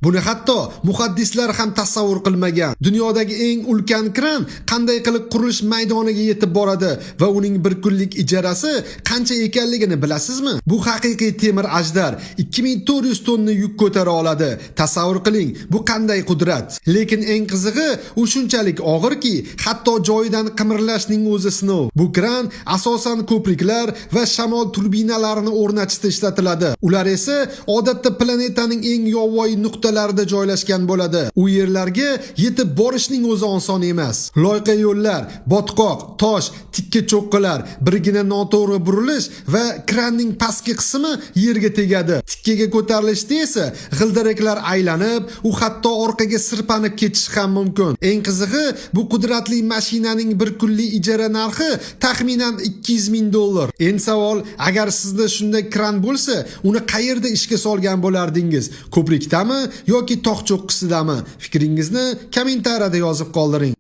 Buni hatto muhaddislar ham tasavvur qilmagan. Dunyodagi eng ulkan kran qanday qilib qurilish maydoniga yetib boradi va uning bir kunlik ijarasi qancha ekanligini bilasizmi? Bu haqiqiy temir ajdar 2400 tonna yuk ko'tara oladi. Tasavvur qiling, bu qanday qudrat. Lekin eng qizig'i, u shunchalik og'irki, hatto joyidan qimirlashning o'zi sinov. Bu kran asosan ko'priklar va shamol turbinalarini o'rnatishda ishlatiladi. Ular esa odatda planetaning eng yovvoyi nuqtalarida joylashgan bo'ladi. U yerlarga yetib borishning o'zi oson emas. Loyqa yo'llar, botqoq, tosh, tikka cho'qqilar, birgina noto'g'ri burilish va kranning pastki qismi yerga tegadi. Tikkaga ko'tarilishda esa g'ildiraklar aylanib, u hatto orqaga sirpanib ketishi ham mumkin. Eng qizig'i, bu qudratli mashinaning bir kunlik ijara narxi taxminan 200 ming dollar. Endi savol, agar sizda shunday kran bo'lsa, uni qayerda ishga solgan bo'lardingiz? Ko'prikdami yoki tog' cho'qqisidami? Fikringizni kommentariyada yozib qoldiring.